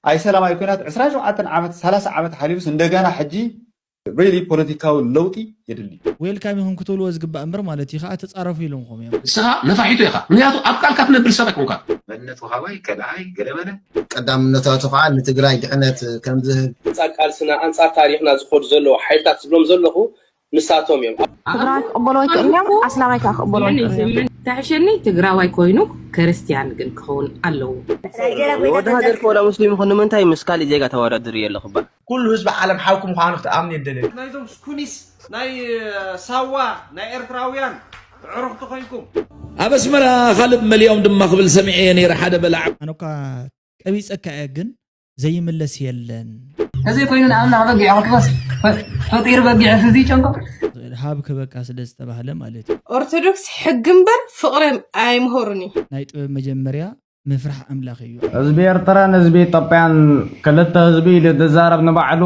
ኣይ ሰላማዊ ኩናት ዕስራን ሸውዓተን ዓመት፣ ሰላሳ ዓመት ሓሊፉስ እንደገና ሕጂ really ፖለቲካዊ ለውጢ የድሊ። ዌልካም ኢኹም ክትብልዎ ዝግባእ እምበር ማለት እዩ ከዓ ተፃረፉ ኢሎምኹም እዮም። ንስኻ ነፋሒቶ ኢኻ፣ ምክንያቱ ኣብ ቃልካ ትነብር ሰብ ኣይኮንካ። መንነት ወሃባይ ከልኣይ ገለመለ ቀዳምነታቱ ከዓ ንትግራይ ድሕነት ከምዝህብ ኣንፃር ቃልስና ኣንፃር ታሪክና ዝኸዱ ዘለዉ ሓይልታት ዝብሎም ዘለኹ ንሳቶም እዮም። ትግራዋይ ክቕበሎ ኣይክእልን እዮም ኣስላማይ ከዓ ክቕበሎ ኣይክእልን እዮም ተሕሸኒ ትግራዋይ ኮይኑ ክርስትያን ግን ክኸውን ኣለዎ። ወዲ ሃገር ከወላ ሙስሊም ይኹን ንምንታይ ምስ ካሊእ ዜጋ ተወዳድር የለኹ ባ ኩሉ ህዝቢ ዓለም ሓውኩም ምዃኑ ክትኣምኑ የደልየኩም። ናይዞም ስኩኒስ ናይ ሳዋ ናይ ኤርትራውያን ኣዕሩኽቲ ኮይንኩም ኣብ ኣስመራ ካልብ መሊኦም ድማ ክብል ሰሚዐ እየ ነይረ ሓደ በላዕ ኣነኳ ቀቢፀካ እየ ግን ዘይምለስ የለን ተዘይ ኮይኑ ንኣምላኽ በጊዕ ክትበስ ፈጢሩ በጊዕ እዚ ይጨንቆ ሃብ ክበካ ስለ ዝተባህለ ማለት እዩ ኦርቶዶክስ ሕጊ እምበር ፍቕሪ ኣይምሆርን እዩ ናይ ጥበብ መጀመርያ ምፍራሕ ኣምላኽ እዩ ህዝቢ ኤርትራን ህዝቢ ኢትዮጵያን ክልተ ህዝቢ ኢሉ ዝዛረብ ንባዕሉ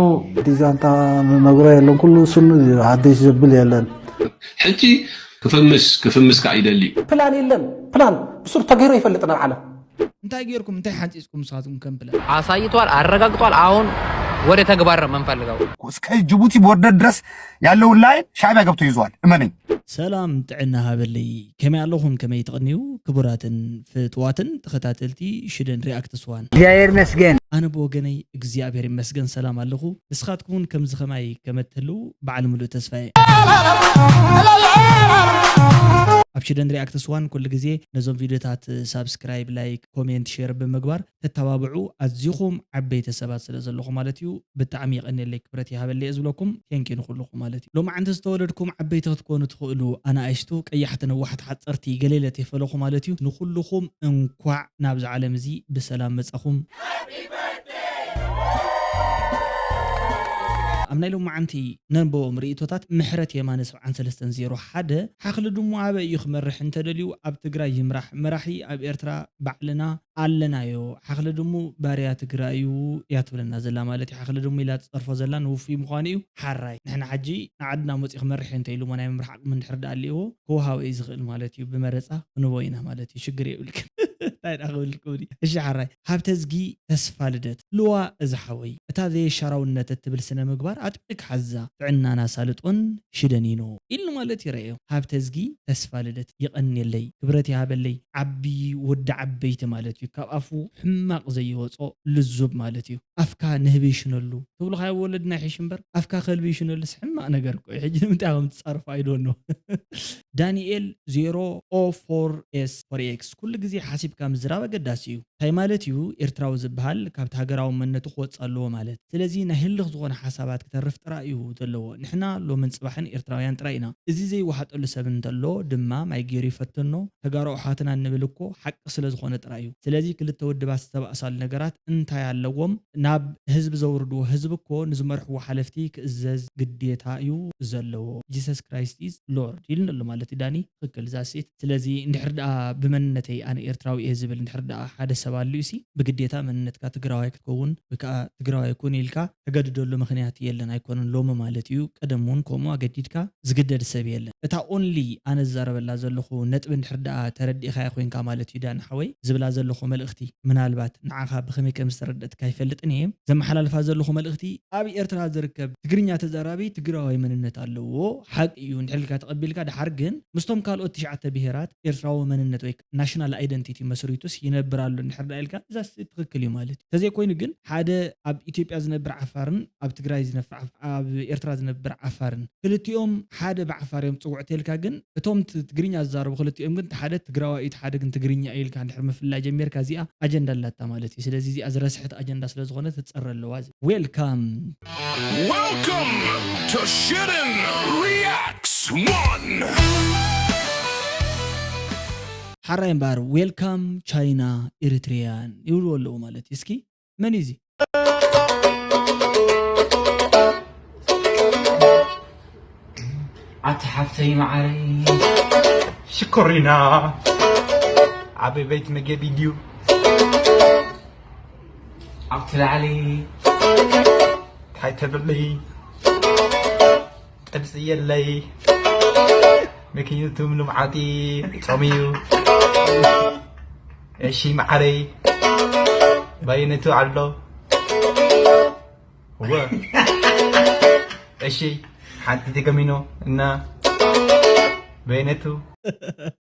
ዲዛንታ ንነግሮ የለን ኩሉ ስኑ እዩ ሓደሽ ዘብል የለን ሕጂ ክፍምስ ክፍምስ ከዓ ይደሊ ፕላን የለን ፕላን ብሱር ተገይሩ ይፈልጥ ናብ ዓለም እንታይ ጌርኩም እንታይ ሓንፂፅኩም ንስኻትኩም ከም ፕላን አሳይቷል፣ አረጋግጧል። አሁን ወደ ተግባር ነው የምንፈልገው። እስከ ጅቡቲ ቦርደር ድረስ ያለውን ላይን ሻዕቢያ ገብቶ ይዟል። እመነኝ። ሰላም ጥዕና ሃበለይ ከመይ ኣለኹም ከመይ ትቕንዩ ክቡራትን ፍትዋትን ተኸታተልቲ ሽደን ሪኣክትስ ዋን እግዚኣብሔር ይመስገን ኣነ ብወገነይ እግዚኣብሔር ይመስገን ሰላም ኣለኹ ንስኻትኩምን ከምዚ ኸማይ ከመትህልው በዓል ምሉእ ተስፋየ ኣብ ሽደን ሪኣክትስ ዋን ኩሉ ግዜ ነዞም ቪድዮታት ሳብስክራይብ ላይክ ኮሜንት ሼር ብምግባር ተተባብዑ ኣዚኹም ዓበይቲ ሰባት ስለ ዘለኹ ማለት እዩ ብጣዕሚ የቐንየለይ ክብረት ይሃበለይ እየ ዝብለኩም ቴንኪ ንኩልኹም ማለት እዩ ሎማዓንቲ ዝተወለድኩም ዓበይቲ ክትኮኑ ትኽእሉ ኣናእሽቱ ቀያሕቲ ነዋሕቲ ሓፀርቲ ገሌለ ተይፈለኹ ማለት እዩ ንኩልኹም እንኳዕ ናብዚ ዓለም እዚ ብሰላም መፃኹም ኣብ ናይ ሎማዓንቲ ነንበኦም ርእቶታት ምሕረት የማነ ሰብዓን ሰለስተን ዜሮ ሓደ ሓኽሊ ድሙ ኣበይ እዩ ክመርሕ እንተደልዩ ኣብ ትግራይ ይምራሕ መራሒ ኣብ ኤርትራ ባዕልና ኣለናዮ ሓኽሊ ድሙ ባርያ ትግራይ እዩ እያ ትብለና ዘላ ማለት እዩ ሓኽሊ ድሙ ኢላ ትፀርፎ ዘላ ንውፉይ ምዃኑ እዩ ሓራይ ንሕና ሕጂ ንዓድና መፂኡ ክመርሕ እንተ ኢሉ ናይ ምምራሕ ዓቕሚ እንድሕር ዳኣ ኣሊእዎ ክወሃቦ እዩ ዝኽእል ማለት እዩ ብመረፃ ክንቦ ኢና ማለት እዩ ሽግር የብልክን እንታይ ዳ ክብልኩም እሺ ሓራይ ሃብተዝጊ ተስፋ ልደት ልዋ እዚ ሓወይ እታ ዘየሻራውነት እትብል ስነ ምግባር ኣጥብቅ ሓዛ ጥዕናና ሳልጦን ሽደኒኖ ኢልኒ ማለት ይረእዮ ሃብተዝጊ ተስፋ ልደት ይቐንየለይ ክብረት ይሃበለይ ዓቢ ወዲ ዓበይቲ ማለት እዩ ካብ ኣፉ ሕማቕ ዘይወጾ ልዙብ ማለት እዩ ኣፍካ ንህቢ ይሽነሉ ትብሉ ካብ ወለድና ይሕሽ እምበር ኣፍካ ከልቢ ይሽነሉስ ሕማቕ ነገር እኮ እዩ ሕጂ ንምንታይ ከም ትጻርፉ ኣይዶኖ ዳንኤል ዜሮ ኦ ፎር ኤስ ፎር ኤክስ ኩሉ ግዜ ሓሲብካ ምዝራብ ኣገዳሲ እዩ እንታይ ማለት እዩ ኤርትራዊ ዝበሃል ካብቲ ሃገራዊ መንነቱ ክወፅእ ኣለዎ ማለት ስለዚ ናይ ህልኽ ዝኾነ ሓሳባት ክተርፍ ጥራይ እዩ ዘለዎ ንሕና ሎምን ፅባሕን ኤርትራውያን ጥራይ ኢና እዚ ዘይወሓጠሉ ሰብ እንተሎ ድማ ማይ ገይሩ ይፈትኖ ተጋሩ ኣሕዋትና እንብል እኮ ሓቂ ስለ ዝኾነ ጥራይ እዩ ስለዚ ክልተ ውድባት ዝተባእሳሉ ነገራት እንታይ ኣለዎም ናብ ህዝቢ ዘውርድዎ ህዝቢ እኮ ንዝመርሕዎ ሓለፍቲ ክእዘዝ ግዴታ እዩ ዘለዎ Jesus Christ is Lord ኢልኒ ኣሎ ማለት እዩ ዳኒ ትኽክል እዛ ሴት ስለዚ እንድሕር ደኣ ብመንነተይ ኣነ ኤርትራዊ እየ ዝብል እንድሕር ደኣ ሓደ ሰብ ኣልዩ ሲ ብግዴታ መንነትካ ትግራዋይ ክትከውን ወይ ከዓ ትግራዋይ ኩን ኢልካ ተገድደሉ ምኽንያት የለን ኣይኮነን ሎሚ ማለት እዩ ቀደም እውን ከምኡ ኣገዲድካ ዝግደድ ሰብ የለን እታ only ኣነ ዝዛረበላ ዘለኹ ነጥቢ እንድሕር ደኣ ተረዲእኻያ ኮይንካ ማለት እዩ ዳኒ ሓወይ ዝብላ ዘለኹ መልእኽቲ ምናልባት ንዓኻ ብኸመይ ከም ዝተረደእትካ ኣይፈልጥን እየ ዘመሓላልፋ ዘለኹ መልእኽቲ ኣብ ኤርትራ ዝርከብ ትግርኛ ተዛራቢ ትግራዋይ መንነት ኣለዎ ሓቂ እዩ እንድሕር ኢልካ ተቐቢልካ ድሓር ግን ምስቶም ካልኦት ትሽዓተ ብሄራት ኤርትራዊ መንነት ወይ national identity መስሪቱስ ይነብር ኣሎ እንድሕር ደኣ ኢልካ እዛ ትኽክል እዩ ማለት እዩ ተዘይኮይኑ ግን ሓደ ኣብ ኢትዮጵያ ዝነብር ዓፋርን ኣብ ትግራይ ዝነፍር ዓፍ- ኣብ ኤርትራ ዝነብር ዓፋርን ክልቲኦም ሓደ ብዓፋር እዮም ፅውዕ ተልካ ግን እቶም ት- ትግርኛ ዝዛረቡ ክልቲኦም ግን ሓደ ትግራዋይ እዩ ሓደ ግን ትግርኛ እዩ ኢልካ እንድሕር ምፍላይ ጀሚርካ እዚኣ ኣጀንዳ ኣላታ ማለት እዩ ስለዚ እዚኣ ዝረስሐት ኣጀንዳ ስለ ዝኾነ ትፀረ ኣለዋ welcome Welcome to Shitten Reacts One. ሓራይ እምበኣር welcome China Eritrean ይብልዎ ኣለዉ ማለት እዩ እስኪ መን እዩ እዚ ኣቲ ሓፍተይ መዓረይ ሽኮሪና ኣበይ ቤት መገቢ ድዩ ኣብቲ ላዕሊ እንታይ ተብሊ ጥብሲ የለይ ምክንያቱ ምሉም ዓጢ ጾም እዩ እሺ መዓረይ ባይነቱ ኣሎ እወ። እሺ፣ ሓንቲ ተገሚኖ እና በይነቱ።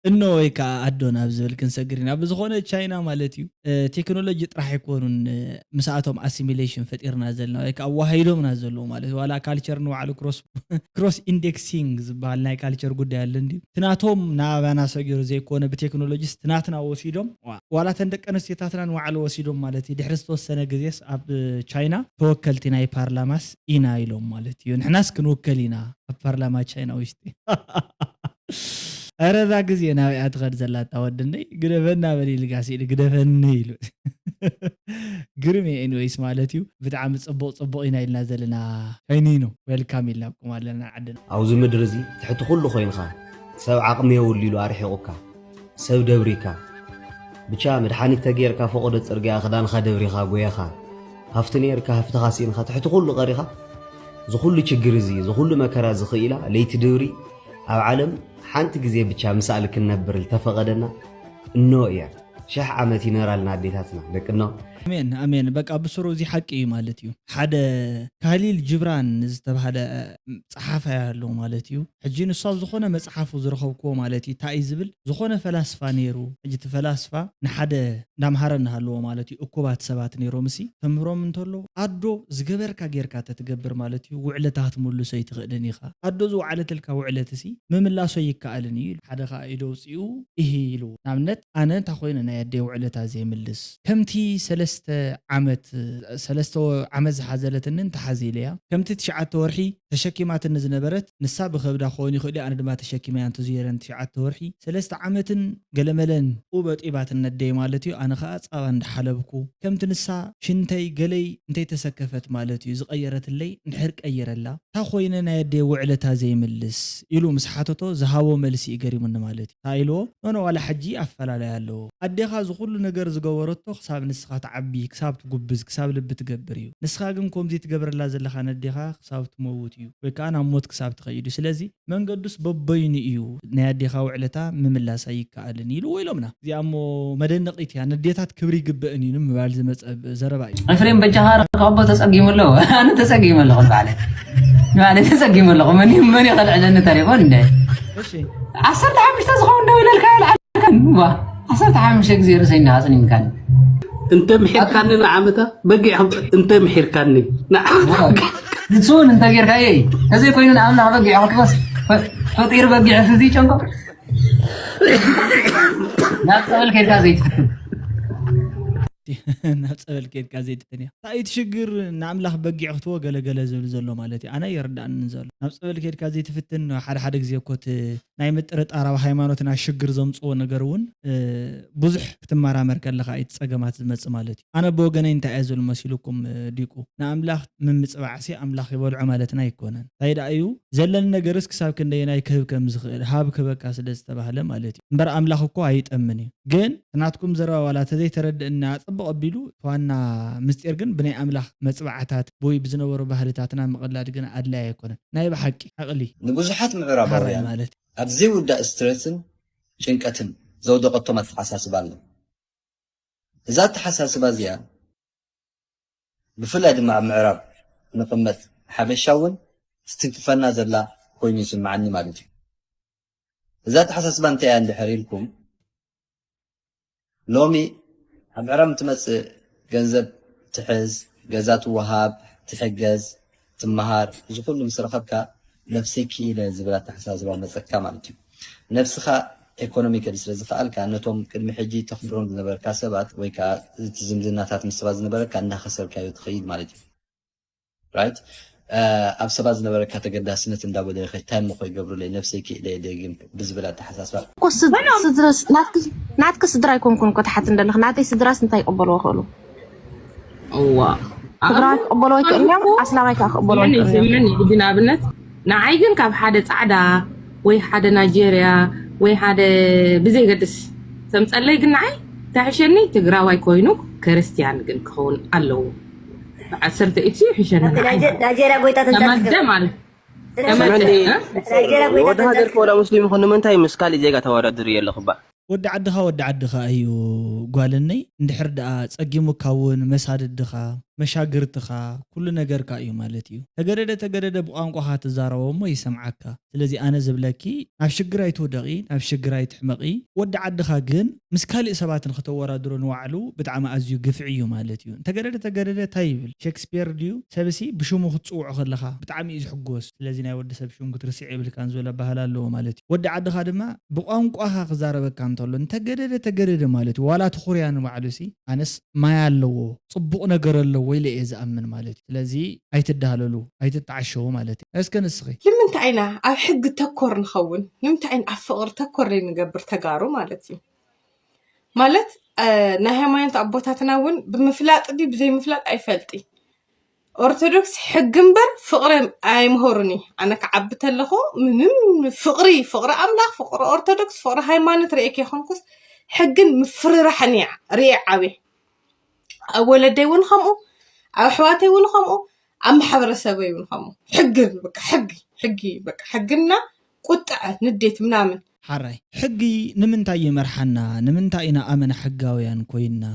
እኖ ወይ ከዓ ኣዶ ናብ ዝብል ክንሰግር ኢና። ብዝኾነ ቻይና ማለት እዩ፣ እ፣ ቴክኖሎጂ ጥራሕ ኣይኮኑን፣ እ፣ ምስኣቶም ኣሲሚሌሽን ፈጢርና ዘለና ወይ ከዓ ኣዋሃይዶምና ዘለዉ ማለት እዩ። ዋላ ካልቸር ንባዕሉ ክሮስ ክሮስ ኢንዴክሲንግ ዝበሃል ናይ ካልቸር ጉዳይ ኣሎ እንድዩ። እቲ ናቶም ናባና ሰጊሩ ዘይኮነ ብቴክኖሎጂስ እቲ ናትና ወሲዶም፣ ዋ- ዋላ ተን ደቂ ኣንስትዮታትና ንባዕሉ ወሲዶም ማለት እዩ። ድሕሪ ዝተወሰነ ግዜስ ኣብ ቻይና ተወከልቲ ናይ ፓርላማስ ኢና ኢሎም ማለት እዩ። ንሕናስ ክንውከል ኢና ኣብ ፓርላማ ቻይና ውሽጢ። ኧረ እዛ ግዜ ናበይ እያ ትኸድ ዘላ እታ ወድነይ? ግደፈና በል ኢሉ ጋስ ኢሉ ግደፈኒ ኢሉ። ግርም እዩ። ኤኒዌይስ ማለት እዩ ብጣዕሚ ጽቡቕ ጽቡቕ ኢና ኢልና ዘለና። ቻይኒኖ ዌልካም ኢልናኩም ኣለና ዓድና። ኣብዚ ምድሪ እዚ ትሕቲ ኩሉ ኮይንኻ ሰብ ዓቕሚ የብሉ ኢሉ ኣርሒቑካ ሰብ ደብሪካ ብቻ መድሓኒት ተገይርካ ፈቐዶ ጽርግያ ክዳንኻ ደብሪኻ ጎየኻ ሃፍቲ ነይርካ ሃፍትኻ ስኢንካ ትሕቲ ኩሉ ቀሪኻ እዚ ኩሉ ችግር እዚ እዚ ኩሉ መከራ እዚ ክኢላ ለይቲ ድብሪ ኣብ ዓለም ሓንቲ ግዜ ብቻ ምሳል ክንነብር ዝተፈቐደና እኖ እያ። ሽሕ ዓመት ይነራልና ኣዴታትና ደቅኖ። ኣሜን ኣሜን። በቃ ብስሩ እዚ ሓቂ እዩ ማለት እዩ። ሓደ ካሊል ጅብራን ዝተባህለ ጸሓፋይ ኣሎ ማለት እዩ። ሕጂ ንሱ ኣብ ዝኾነ መጽሓፉ ዝረኸብክዎ ማለት እዩ እንታይ እዩ ዝብል፣ ዝኾነ ፈላስፋ ነይሩ። ሕጂ እቲ ፈላስፋ ንሓደ እንዳምሃረ እናሃለዎ ማለት እዩ እኩባት ሰባት ነይሮም እሲ ተምህሮም እንተሎ ኣዶ ዝገበርካ ጌርካ ተትገብር ማለት እዩ ውዕለታ ክትምልሶ ይትኽእልን ኢኻ። ኣዶ ዝወዓለትልካ ውዕለት እሲ ምምላሶ ይከኣልን እዩ። ሓደ ከዓ ኢዶ ውፅኡ ኢሂ ኢሉ ንኣብነት ኣነ እንታይ ኮይነ ናይ ኣደይ ውዕለታ ዘይምልስ ከምቲ ሰለስተ ዓመት ሰለስተ ዓመት ዝሓዘለትኒ እንተሓዚለያ ከምቲ ትሽዓተ ወርሒ ተሸኪማትኒ ዝነበረት ንሳ ብኸብዳ ክኸውን ይኽእል እዩ ኣነ ድማ ተሸኪመያ እንተዝየረን ትሽዓተ ወርሒ ሰለስተ ዓመትን ገለመለን ኡበጢባትኒ ኣደይ ማለት እዩ ኣነ ከዓ ፃባ እንዳሓለብኩ ከምቲ ንሳ ሽንተይ ገለይ እንተይተሰከፈት ማለት እዩ ዝቐየረትለይ እንድሕር ቀይረላ እታ ኮይነ ናይ ኣደይ ውዕለታ ዘይምልስ ኢሉ ምስ ሓተቶ ዝሃቦ መልሲ እዩ ገሪሙኒ ማለት እዩ። እንታይ ኢልዎ? ኖኖ ዋላ ሕጂ ኣፈላላይ ኣለዎ። ኣዴኻ ዝኹሉ ነገር ዝገበረቶ ክሳብ ንስኻ ትዓቢ፣ ክሳብ ትጉብዝ፣ ክሳብ ልቢ ትገብር እዩ። ንስኻ ግን ከምዚ ትገብረላ ዘለኻ ነዴኻ ክሳብ ትመውት እዩ ወይ ከዓ ናብ ሞት ክሳብ ትኸይድ እዩ። ስለዚ መንገዱስ በበይኑ እዩ፣ ናይ ኣዴኻ ውዕለታ ምምላስ ኣይከኣልን ኢልዎ ኢሎምና። እዚኣ እሞ መደነቒት እያ፣ ነዴታት ክብሪ ይግበእን እዩ ንምባል ዝመፀ ዘረባ እዩ። ኤፍሬም በጃኻ ርካቦ ተጸጊሙ ኣሎ ኣነ ተጸጊሙ ኣለኹ ንባዕለ ንባዕለ ተጸጊሙ ኣለኹ መን እዩ መን እዩ ከልዕለኒ ተሪፎ እንደ እሺ ዓሰርተ ሓሙሽተ ዝኸውን ደው ኢለልካ ይልዓልካ ዋ ዓሰርተ ሓሙሽተ ግዜ ርእሰይ እናሃጽን ይምካኒ እንተ ምሒርካኒ ንዓመታ በጊዕ እንተ ምሒርካኒ ንዓ ንሱን እንተ ጌርካየ ተዘይኮይኑ ንኣምላኽ በጊዕ ክትወስ ፈጢሩ በጊዕ እዚ ጨንቆ ናብ ጸበል ከድካ ዘይትፍትን ናብ ጸበል ከድካ ዘይትፍትን እያ። እንታይ እቲ ሽግር ንኣምላኽ በጊዕ ክትዎ ገለገለ ዝብል ዘሎ ማለት እዩ። ኣነ ይርዳእኒ ዘሎ ናብ ጸበል ከድካ ዘይትፍትን ሓደ ሓደ ግዜ እኮ እቲ ናይ ምጥርጣር ኣብ ሃይማኖትና ሽግር ዘምጽዎ ነገር እውን ብዙሕ ክትመራመር ከለኻ እዩ ጸገማት ዝመጽእ ማለት እዩ። ኣነ ብወገነይ እንታይ እየ ዝብል መሲሉኩም ዲቁ ንኣምላኽ ምምጽባዕሲ ኣምላኽ ይበልዖ ማለትና ኣይኮነን። እንታይ ደኣ እዩ ዘለኒ ነገርስ ክሳብ ክንደየናይ ክህብ ከም ዝኽእል ሃብ ክህበካ ስለ ዝተባህለ ማለት እዩ። እምበር ኣምላኽ እኮ ኣይጠምን እዩ። ግን ናትኩም ዘረባ ዋላ ተዘይተረድእና ጽቡቕ ኣቢሉ ዋና ምስጢር ግን ብናይ ኣምላኽ መጽባዕታት ወይ ብዝነበሩ ባህልታትና ምቕላድ ግን ኣድላይ ኣይኮነን። ናይ ብሓቂ ዓቕሊ ንብዙሓት ምዕራባውያን ማለት እዩ። ኣብ ዘይውዳእ ስትረስን ጭንቀትን ዘውደቐቶም ኣተሓሳስባ ኣሎ። እዛ ኣተሓሳስባ እዚኣ ብፍላይ ድማ ኣብ ምዕራብ ንቕመጥ ሓበሻ እውን ትትንክፈና ዘላ ኮይኑ ይስምዓኒ ማለት እዩ። እዛ ኣተሓሳስባ እንታይ እያ እንድሕር ኢልኩም ሎሚ ኣብ ምዕራብ እንትመጽእ ገንዘብ ትሕዝ፣ ገዛ ትወሃብ፣ ትሕገዝ፣ ትመሃር፣ እዚ ኩሉ ምስ ረኸብካ ነብሰይ ክኢለ ዝብል ኣተሓሳስባ መጸካ ማለት እዩ። ነብስኻ ኤኮኖሚካሊ ስለ ዝኸኣልካ ነቶም ቅድሚ ሕጂ ተኽብሮም ዝነበርካ ሰባት ወይ ከዓ እቲ ዝምድናታት ምስ ሰባት ዝነበረካ እንዳኸሰርካዮ ትኸይድ ማለት እዩ። ራይት ኣብ ሰባት ዝነበረካ ተገዳስነት እንዳጎደለ ከይድ እንታይ እሞ ከይገብሩለይ ነብሰይ ክኢለ እየ ደጊም ብዝብል ኣተሓሳስባ እኮ ስድ- ስድረስ ናትክ ናትክ ስድራ ኣይኮንኩን እኮ ትሓት እንደለኽ ናተይ ስድራስ እንታይ ይቅበልዎ ክእሉ እዋ ትግራዋይ ክቅበልዎ ኣይክእልን እዮም ኣስላማይ ከዓ ክቅበልዎ ኣይክእልን እዮም ስምኒ ሕጂ ንኣብነት ንዓይ ግን ካብ ሓደ ፃዕዳ ወይ ሓደ ናይጀርያ ወይ ሓደ ብዘይገድስ ተምፀለይ ግን ንዓይ ተሕሸኒ ትግራዋይ ኮይኑ ክርስትያን ግን ክኸውን ኣለዎ ብዓሰርተ ኢትሲ ይሕሸኒ ንዓይ ናይጀርያ ጎይታ ተመደ ማለት ተመደ ናይጀርያ ጎይታ ወዲ ሃገር ከወላ ሙስሊም ይኹን ንምንታይ ምስ ካሊእ ዜጋ ተወዳድር የለኹ ባ ወዲ ዓድኻ ወዲ ዓድኻ እዩ ጓለነይ እንድሕር ደኣ ጸጊሙካ እውን መሳድድኻ መሻግርትኻ፣ ኩሉ ነገርካ እዩ ማለት እዩ። ተገደደ ተገደደ ብቋንቋኻ ትዛረቦ እሞ ይሰምዓካ። ስለዚ ኣነ ዝብለኪ፣ ናብ ሽግር ኣይትውደቒ፣ ናብ ሽግር ኣይትሕመቒ። ወዲ ዓድኻ ግን ምስ ካሊእ ሰባት ንኽተወዳድሮ ንባዕሉ ብጣዕሚ ኣዝዩ ግፍዒ እዩ ማለት እዩ። እንተገደደ ተገደደ እንታይ ይብል? ሼክስፒር ድዩ? ሰብሲ ብሽሙ ክትጽውዖ ከለኻ ብጣዕሚ እዩ ዝሕጎስ። ስለዚ ናይ ወዲ ሰብ ሽም ክትርስዕ የብልካን ዝበለ ባህሊ ኣለዎ ማለት እዩ። ወዲ ዓድኻ ድማ ብቋንቋኻ ክዛረበካ እንተሎ እንተገደደ ተገደደ ማለት እዩ። ዋላ እቲ ኩርያ ንባዕሉሲ ኣነስ ማይ ኣለዎ፣ ጽቡቕ ነገር ኣለዎ ኢለ እየ ዝኣምን ማለት እዩ። ስለዚ ኣይትዳህለሉ፣ ኣይትተዓሸዉ ማለት እዩ። እስከ ንስኺ? ንምንታይ ኢና ኣብ ሕጊ ተኮር ንኸውን? ንምንታይ ኢና ኣብ ፍቕሪ ተኮር ዘይንገብር ተጋሩ ማለት እዩ? ማለት፣ እ፣ ናይ ሃይማኖት ኣቦታትና እውን ብምፍላጥ ድዩ ብዘይምፍላጥ ኣይፈልጢ። ኦርቶዶክስ ሕጊ እምበር ፍቕሪ ኣይምሃሩኒ። ኣነ ክዓቢ ተለኹ ምንም ፍቕሪ፣ ፍቕሪ ኣምላኽ፣ ፍቕሪ ኦርቶዶክስ፣ ፍቕሪ ሃይማኖት ርእየክ የኾንኩስ ሕግን ምፍርራሕን እያ ርእየ ዓብየ። ኣብ ወለደይ እውን ከምኡ፣ ኣብ ኣሕዋተይ እውን ከምኡ፣ ኣብ ማሕበረሰበይ እውን ከምኡ። ሕጊ በቃ ሕጊ፣ ሕጊ በቃ ሕግና ቁጥዐ፣ ንዴት ምናምን። ሓራይ ሕጊ ንምንታይ ይመርሓና? ንምንታይ ኢና ኣመና ሕጋውያን ኮይንና?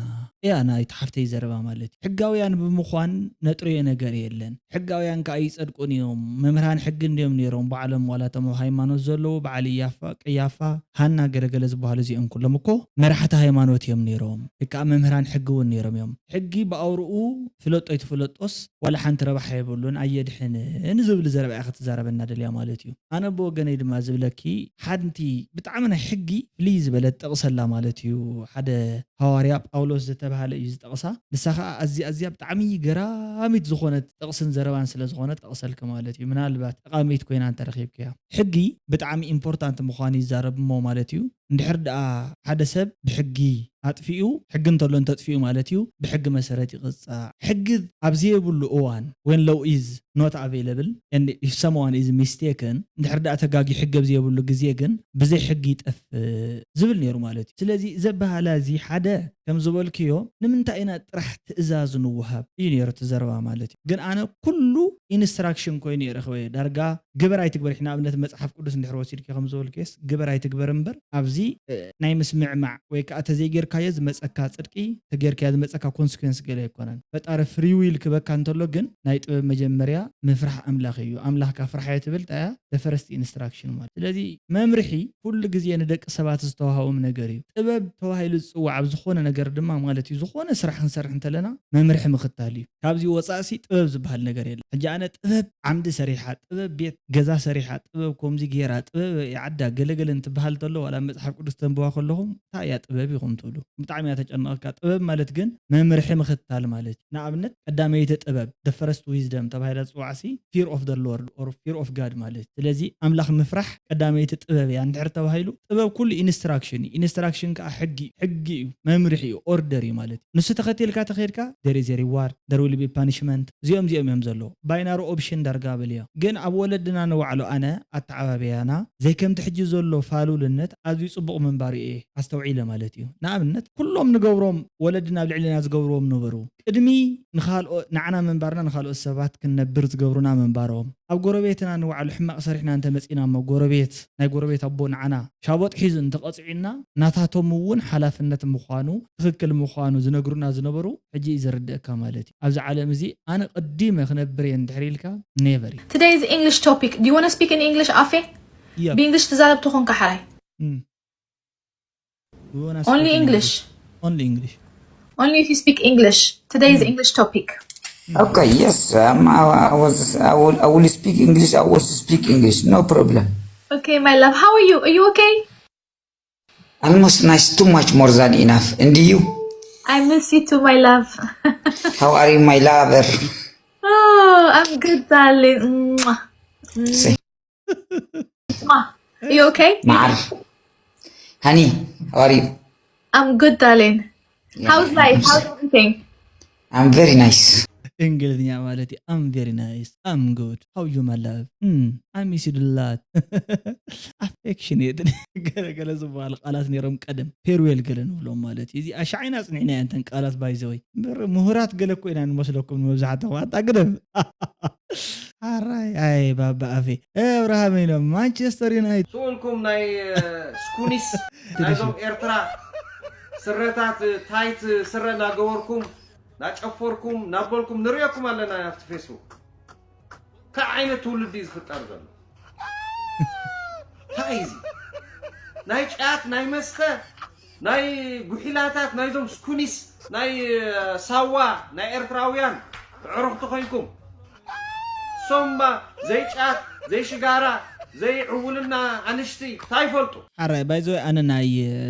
እያ ናይቲ ሓፍተይ ዘረባ ማለት እዩ። ሕጋውያን ብምዃን ነጥርዮ ነገር የለን። ሕጋውያን ከኣ ይጸድቁን እዮም። መምህራን ሕጊ እንድዮም ነይሮም ባዕሎም፣ ዋላ እቶም ኣብ ሃይማኖት ዘለዉ በዓል ኢያፋ፣ ቀያፋ፣ ሃና ገለገለ ዝበሃሉ እዚኦም ኩሎም እኮ መራሕቲ ሃይማኖት እዮም ነይሮም። ወይ ከኣ መምህራን ሕጊ እውን ነይሮም እዮም። ሕጊ ብኣውርኡ ፍለጦ ኣይትፍለጦስ ዋላ ሓንቲ ረብሓ የብሉን፣ ኣየድሕንን ዝብል ዘረባ እያ ክትዛረበና ደልያ ማለት እዩ። ኣነ ብወገነይ ድማ ዝብለኪ ሓንቲ ብጣዕሚ ናይ ሕጊ ፍልይ ዝበለት ጥቕሲ ኣላ ማለት እዩ። ሓደ ሃዋርያ ጳውሎስ ዝተባህለ እዩ ዝጠቕሳ። ንሳ ኸኣ ኣዝያ ኣዝያ ብጣዕሚ ገራሚት ዝኾነት ጥቕስን ዘረባን ስለ ዝኾነት ጠቕሰልኪ ማለት እዩ። ምናልባት ጠቓሚት ኮይና እንተረኺብክያ። ሕጊ ብጣዕሚ ኢምፖርታንት ምዃኑ ይዛረብ እሞ ማለት እዩ። እንድሕር ደኣ ሓደ ሰብ ብሕጊ ኣጥፊኡ፣ ሕጊ እንተሎ እንተጥፊኡ ማለት እዩ፣ ብሕጊ መሰረት ይቕጻዕ። ሕጊ ኣብ ዘየብሉ እዋን፣ when law is not available and if someone is mistaken፣ እንድሕር ደኣ ተጋጊ ሕጊ ኣብ ዘየብሉ ግዜ ግን ብዘይ ሕጊ ይጠፍእ ዝብል ነይሩ ማለት እዩ። ስለዚ እዚ ኣበሃህላ እዚ ሓደ ከም ዝበልክዮ ንምንታይ ኢና ጥራሕ ትእዛዝ ንወሃብ እዩ ነይሩ እቲ ዘረባ ማለት እዩ። ግን ኣነ ኩሉ ኢንስትራክሽን ኮይኑ እየ ረኽበዮ። ዳርጋ ግበር ኣይትግበር፣ ንኣብነት መጽሓፍ ቅዱስ እንድሕር ወሲድኪ ከም ዝበልክዮስ ግበር ኣይትግበር እምበር ኣብዚ፣ እ፣ ናይ ምስምዕማዕ ወይ ከኣ ተዘይጌርካዮ ዝመጸካ ጽድቂ፣ ተጌርካዮ ዝመጸካ ኮንስኩዌንስ ገለ ኣይኮነን። ፈጣሪ ፍሪ ዊል ክበካ እንተሎ ግን ናይ ጥበብ መጀመርያ ምፍራሕ ኣምላኽ እዩ። ኣምላኽካ ፍርሓዮ ትብል እንታይ እያ? The first instruction ማለት። ስለዚ መምርሒ ኩሉ ግዜ ንደቂ ሰባት ዝተዋህቦም ነገር እዩ። ጥበብ ተባሂሉ ዝጽዋዕ ኣብ ዝኾነ ነገር ድማ ማለት እዩ፣ ዝኾነ ስራሕ ክንሰርሕ እንተለና መምርሒ ምኽታል እዩ። ካብዚ ወጻእሲ ጥበብ ዝበሃል ነገር የለን። ሕጂ ኣነ ጥበብ ዓምዲ ሰሪሓ፣ ጥበብ ቤት ገዛ ሰሪሓ፣ ጥበብ ከምዚ ገይራ፣ ጥበብ የዓዳ ገለገለ እንትበሃል ተሎ ዋላ መጽሓፍ ቅዱስ ተንብባ ከለኹም እንታይ እያ ጥበብ ኢኹም ትብሉ። ብጣዕሚ እያ ተጨንቐካ። ጥበብ ማለት ግን መምርሒ ምኽታል ማለት እዩ። ንኣብነት ቀዳመይቲ ጥበብ፣ the first wisdom ተባሂላ ትጽዋዕሲ fear of the Lord or fear of God ማለት እዩ። ስለዚ ኣምላኽ ምፍራሕ ቀዳመይቲ ጥበብ እያ እንድሕር ተባሂሉ ጥበብ ኩሉ ኢንስትራክሽን እዩ። ኢንስትራክሽን ከኣ ሕጊ እዩ። ሕጊ እዩ፣ መምርሒ እዩ፣ ኦርደር እዩ ማለት እዩ። ንሱ ተኸቲልካ ተኸድካ there is a reward, there will be punishment። እዚኦም እዚኦም እዮም ዘለዉ። ባይናሪ ኦፕሽን ዳርጋ በልዮ። ግን ኣብ ወለድና ንባዕሉ ኣነ ኣተዓባብያና ዘይከምቲ ሕጂ ዘሎ ፋሉልነት ኣዝዩ ጽቡቕ ምንባሩ እየ ኣስተውዒለ ማለት እዩ። ንኣብነት ኩሎም ንገብሮም ወለድና ኣብ ልዕልና ዝገብርዎም ነበሩ። ቅድሚ ንኻልኦ-፣ ንዓና ምንባርና ንኻልኦት ሰባት ክንነብር ዝገብሩና ምንባሮም። ኣብ ጎረቤትና ንባዕሉ ሕማቕ ሰሪሕና እንተመጺና እሞ ጎረቤት፣ ናይ ጎረቤት ኣቦ ንዓና ሻቦጥ ሒዙ እንተቐጺዑና ናታቶም እውን ሓላፍነት ምዃኑ፣ ትኽክል ምዃኑ ዝነግሩና ዝነበሩ ሕጂ እዩ ዝርድእካ ማለት እዩ። ኣብዚ ዓለም እዚ ኣነ ቀዲመ ክነብር እየ እንድሕር ኢልካ ኔቨር እዩ። Today's English topic. Do you want to speak in English, Afe? Yeah. ብእንግሊሽ ትዛረብ ትኾንካ ሓራይ? Mm. We wanna Only speak in English. Only English. Only if you speak English. Today's English topic. Okay, yes, um, I, I was, I will, I will speak English. I will speak English. No problem. Okay, my love. How are you? Are you okay? Almost nice, too much, more than enough. And you? I miss you too, my love. How are you, my lover? Oh, I'm good, darling. Mwah. Say, Mwah. Are you okay? Mar. Honey, how are you? I'm good, darling. Yeah, How's life? I'm How's s- everything? I'm very nice. እንግሊዝኛ ማለት እዩ። I'm very nice, I'm good, how you, my love? Mm, I miss you a lot. Affectionate ገለገለ ዝበሃሉ ቃላት ነይሮም ቀደም። ፌርዌል ገለ ንብሎም ማለት እዩ። እዚ ኣሻዒና ኣጽኒዕና እያ እንተን ቃላት ባይዘወይ። ምሁራት ገለ እኮ ኢና ንመስለኩም ንመብዛሕትኹም። ኣታ ግደፍ። ሓራይ ኣይ ባባ ኣፌ። ኣብርሃም ኢሎም ማንቸስተር ዩናይትድ። ስኡልኩም ናይ ስኩኒስ ናይዞም ኤርትራ ስረታት ታይት ስረ እናገበርኩም ናጨፈርኩም ናበልኩም ንርእየኩም ኣለና ኣብቲ ፌስቡክ። እንታይ ዓይነት ትውልዲ እዩ ዝፍጠር ዘሎ? እንታይ እዩ እዚ? ናይ ጫት ናይ መስተ ናይ ጉሒላታት ናይዞም ስኩኒስ ናይ ሳዋ ናይ ኤርትራውያን ኣዕሩኽቲ ኮይንኩም። እሶም እባ ዘይጫት ዘይሽጋራ ዘይዕውልና ኣንሽቲ እንታይ ይፈልጡ? ሓራይ ባይዘወይ ኣነ ናይ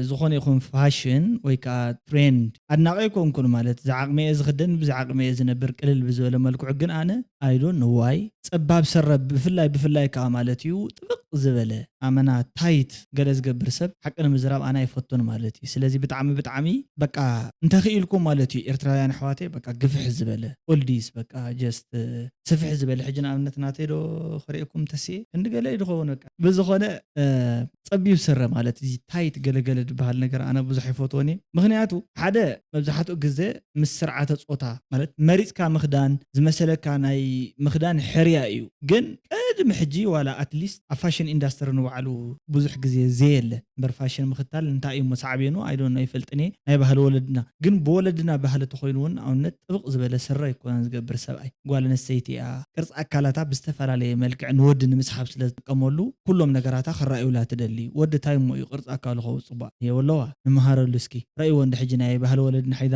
ዝኾነ ይኹን ፋሽን ወይ ከዓ ትሬንድ ኣድናቂ ኣይኮንኩን። ማለት ዝዓቕመየ ዝኽደን ብዝዓቕመየ ዝነብር ቅልል ብዝበለ መልክዑ ግን ኣነ ኣይዶን ንዋይ ጸባብ ሰረ ብፍላይ ብፍላይ ከዓ ማለት እዩ ጥብቕ ዝበለ ኣመና ታይት ገለ ዝገብር ሰብ ሓቂ ንምዝራብ ኣነ ኣይፈቱን ማለት እዩ። ስለዚ ብጣዕሚ ብጣዕሚ በቃ እንተኽኢልኩም ማለት እዩ ኤርትራውያን ኣሕዋተይ በቃ ግፍሕ ዝበለ ኦልዲስ በቃ ጀስት ስፍሕ ዝበለ ሕጂ ንኣብነት ናተይ ዶ ክርእየኩም ተስየ ክንዲ ገለ እዩ ዝኸውን በቃ ብዝኾነ ጸቢብ ስረ ማለት እዚ ታይት ገለገለ ዝበሃል ነገር ኣነ ብዙሕ ኣይፈትዎን እየ። ምክንያቱ ሓደ መብዛሕትኡ ግዜ ምስ ስርዓተ ፆታ ማለት መሪፅካ ምክዳን ዝመሰለካ ናይ ምክዳን ሕርያ እዩ። ግን ቅድሚ ሕጂ ዋላ ኣትሊስት ኣብ ፋሽን ኢንዳስትሪ ንባዕሉ ብዙሕ ግዜ ዘየለ እምበር ፋሽን ምክታል እንታይ እዩ ሳዕቤኑ ኣይዶን ኣይፈልጥን እየ። ናይ ባህሊ ወለድና ግን ብወለድና ባህሊ ተኮይኑ እውን ኣብነት ጥብቕ ዝበለ ስረ ኣይኮነን ዝገብር ሰብኣይ። ጓል ኣንስተይቲ እያ ቅርፂ ኣካላታ ብዝተፈላለየ መልክዕ ንወዲ ንምስሓብ ስለ ዝጥቀመሉ ኩሎም ነገራታ ክረኣዩላ ትደሊ። ወዲ ታይ እሞ እዩ ቅርፂ ኣካሉ ከውፅእ ቧእ የብለዋ። ንመሃረሉ እስኪ ረእይዎ እንደ ሕጂ ናይ ባህሊ ወለድና ሓይዛ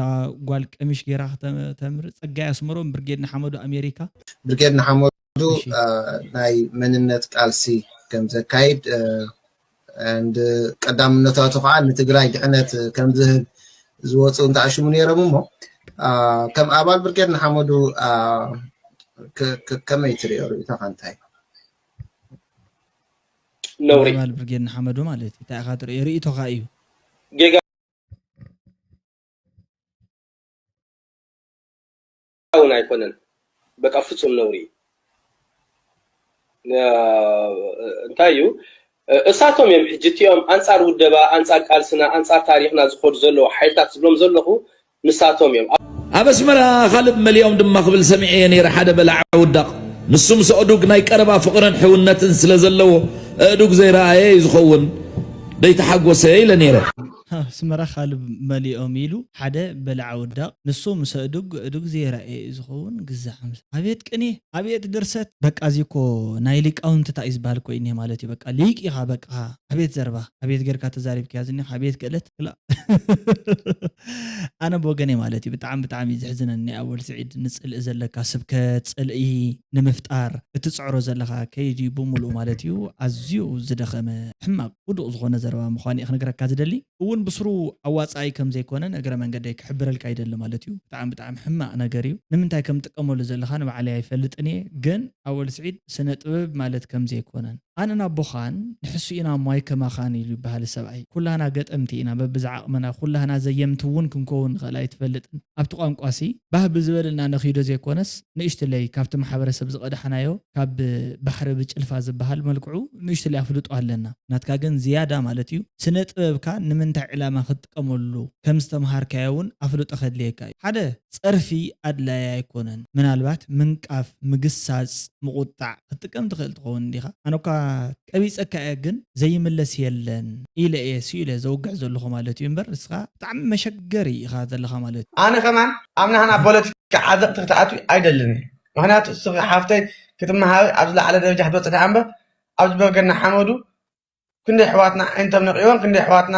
ጓል ቀሚሽ ገይራ ክተ- ተምሪ ጸጋይ ኣስመሮም ብርጌድ ንሓመዱ ኣሜሪካ ብርጌድ ንሓመዱ እሺ አ፣ ናይ መንነት ቃልሲ ከም ዘካይድ አ፣ and ቀዳምነታቱ ከዓ ንትግራይ ድሕነት ከም ዝህብ ዝወፁ እንተኣሽሙ ነይሮም እሞ አ፣ ከም ኣባል ብርጌድ ንሓመዱ አ፣ ከ- ከ- ከመይ ትሪኦ ርእይቶኻ እንታይ ነውሪ ኣባል ብርጌድ ንሓመዱ ማለት እዩ እንታይ ኢኻ ትርኢ ርእይቶኻ እዩ ጌጋ እውን ኣይኮነን በቃ ፍፁም ነውሪ እዩ ነ- እንታይ እዩ እሳቶም እዮም ሕጂ እቲኦም ኣንፃር ውደባ ኣንፃር ቃልስና ኣንፃር ታሪክና ዝኸዱ ዘለዉ ሓይልታት ዝብሎም ዘለኹ ንሳቶም እዮም ኣብ ኣብ ኣስመራ ካልብ መሊኦም ድማ ክብል ሰሚዐየ ነይረ ሓደ በላዕ ውዳቕ ንሱ ምስ ኣእዱግ ናይ ቀረባ ፍቕርን ሕውነትን ስለ ዘለዎ ኣእዱግ ዘይረኣየ እዩ ዝኸውን ደይተሓጎሰ ኢለ ነይረ። ኣስመራ ካልብ መሊኦም ኢሉ ሓደ በላዕ ውዳቕ ንሱ ምስ ኣእዱግ ኣእዱግ ዘይረኣየ እዩ ዝኸውን ግዛዕ ኣምስ ኣቤት ቅኔ ኣቤት ድርሰት በቃ እዚ እኮ ናይ ሊቃውንቲ ታይ እዩ ዝበሃል እኮ እዩ ማለት እዩ በቃ ሊቅ ኢኻ በቃ ኣቤት ዘረባ ኣቤት ጌርካ ተዛሪብካያ ዝኒኻ ኣቤት ክእለት ክላእ ኣነ ብወገነይ ማለት እዩ ብጣዕሚ ብጣዕሚ እዩ ዘሕዝነኒ ኣወል ስዒድ ንፅልኢ ዘለካ ስብከት ፅልኢ ንምፍጣር እትፅዕሮ ዘለካ ከይዲ ብምሉእ ማለት እዩ ኣዝዩ ዝደኸመ ሕማቕ ውዱቕ ዝኾነ ዘረባ ምዃኑ እየ ክነግረካ ዝደሊ እውን ብስሩ ኣዋፃኢ ከም ዘይኮነን እግረ መንገደይ ክሕብረልካ ይደሊ ማለት እዩ ብጣዕሚ ብጣዕሚ ሕማቕ ነገር እዩ ንምንታይ ከም ጥቀመሉ ዘለኻ ንባዕለይ ኣይፈልጥን እየ ግን ኣወል ስዒድ ስነ ጥበብ ማለት ከም ዘይኮነን ኣነን ኣቦኻን ንሕሱ ኢና ማይ ከማኻን ኢሉ ይበሃል ሰብኣይ ኩላህና ገጠምቲ ኢና በብዝዓቕምና ኩላህና ዘየምቲ እውን ክንከውን ንኽእል ኣይትፈልጥን ኣብቲ ቋንቋሲ ባህ ብዝበልና ነኺዶ ዘይኮነስ ንእሽትለይ ካብቲ ማሕበረሰብ ዝቐዳሕናዮ ካብ ባሕሪ ብጭልፋ ዝበሃል መልክዑ ንእሽትለይ ኣፍልጦ ኣለና ናትካ ግን ዝያዳ ማለት እዩ ስነ ጥበብካ ንምንታይ ዕላማ ክትጥቀመሉ ከም ዝተምሃርካዮ እውን ኣፍልጦ ከድልየካ እዩ ሓደ ጸርፊ ኣድላዪ ኣይኮነን ምናልባት ምንቃፍ ምግሳጽ ምቑጣዕ ክትጥቀም ትኽእል ትኸውን እንዲኻ ኣነኳ ቀቢጸካ እየ ግን ዘይምለስ የለን ኢለ እየ ስኢለ ዘውግዕ ዘለኹ ማለት እዩ እምበር ንስኻ ብጣዕሚ መሸገሪ ኢኻ ዘለኻ ማለት እዩ። ኣነ ከማን ኣብ ናህና ፖለቲካ ዓዘቕቲ ክትኣትዊ ኣይደልን እየ ምኽንያቱ እስኺ ሓፍተይ ክትመሃሪ ኣብ ዝለዓለ ደረጃ ክትበፅሒ ደኣ እምበር ኣብዚ በርገና ሓመዱ ክንደይ ኣሕዋትና ኣዒንቶም ነቒቦም ክንደይ ኣሕዋትና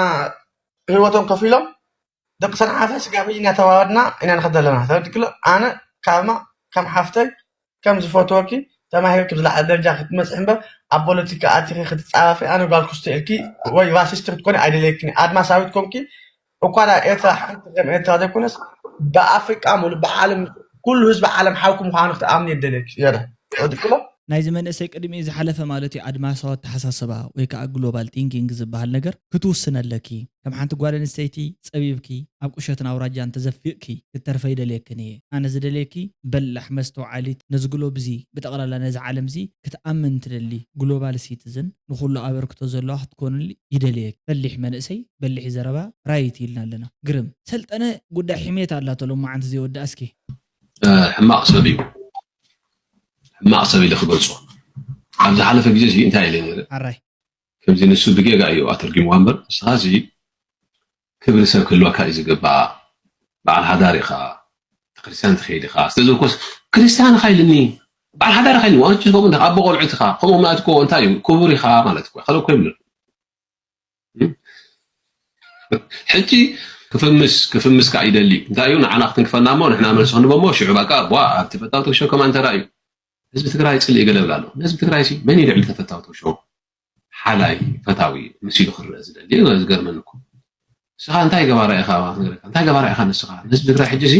ህይወቶም ከፊሎም ደቂ ሰንዓፈ ስጋብ ሕጂ እናተዋረድና ኢና ንኸድ ዘለና ተረድክሎ ኣነ ካብ ከም ሓፍተይ ከም ዝፈትወኪ ተማሂርኪ ብዝለዓለ ደረጃ ክትመፅሒ እምበር ኣብ ፖለቲካ ኣቲኺ ክትፃረፊ ኣነ ጓል ክስቶ ኢልኪ ወይ ራሲስት ክትኮኒ ኣይደልየክን ኣድማሳዊት ኮንኪ እኳ ናብ ኤርትራ ሓንቲ ከም ኤርትራ ዘይኮነስ ብኣፍሪቃ ሙሉእ ብዓለም ኩሉ ህዝቢ ዓለም ሓውኪ ምዃኑ ክትኣምኒ የደልየኪ ገለ ተረድክሎ ናይዚ መንእሰይ ቅድሚኡ ዝሓለፈ ማለት እዩ ኣድማሳዊ ኣተሓሳስባ ወይ ከዓ ግሎባል ቲንኪንግ ዝበሃል ነገር ክትውስኒ ኣለኪ። ከም ሓንቲ ጓል ኣንስተይቲ ጸቢብኪ ኣብ ቁሸትን ኣውራጃን ተዘፊቕኪ ክትተርፊ ኣይደልየክን እየ። ኣነ ዝደልየኪ በላሕ መስተውዓሊት ነዚ ግሎብ እዚ ብጠቕላላ ነዚ ዓለም እዚ ክትኣምን ትደሊ ግሎባል ሲቲዝን ንኹሉ ኣበርክቶ ዘለዋ ክትኮንሊ ይደልየኪ። በሊሕ መንእሰይ በሊሕ ዘረባ ራይት ኢልና ኣለና። ግርም ሰልጠነ ጉዳይ ሕሜታ ኣላቶ ሎማዓንቲ ዘይወድኣ እስኪ። ሕማቕ ሰብ እዩ። ሕማቕ ሰብ ኢለ ክገልጾ ኣብ ዝሓለፈ ግዜ እዚ እንታይ ኢለ ነይረ ኣራይ ከምዚ ንሱ ብጌጋ እዩ ኣተርጊምዋ እምበር ንስኻ እዚ ክብሪ ሰብ ክህልወካ እዩ ዝግባእ በዓል ሓዳር ኢኻ ክርስቲያን ትኸይድ ኢኻ። ስለዚ ኮስ ክርስቲያን ኢኻ ኢልኒ፣ በዓል ሓዳር ኢኻ ኢልኒ። ዋንጭ ከምኡ እንዳ ኣቦ ቆልዑት ኢኻ፣ ከምኡ ማለት እኮ እንታይ እዩ? ክቡር ኢኻ ማለት እኮ። ካልእ እኮ የብሉን። ሕጂ ክፍምስ፣ ክፍምስ ከኣ ይደሊ። እንታይ እዩ? ንዓና ክትንክፈና እሞ ንሕና መልሲ ክንቦ እሞ ሽዑ በቃ ቧ ኣብቲ ፈታዊ ቶክ ሾው ከማን ተራእዩ። ህዝቢ ትግራይ ጽልኢ ገለ ይብል ኣሎ። ንህዝቢ ትግራይ ሲ መን እዩ ልዕሊ ተፈታዊ ቶክ ሾው ሓላይ ፈታዊ መሲሉ ክረአ ዝደሊ? ዝገርመኒ እኮ። ንስኻ እንታይ ገባራ ኢኻ? ክነግረካ። እንታይ ገባራ ኢኻ ንስኻ? ንህዝቢ ትግራይ ሕጂ ሲ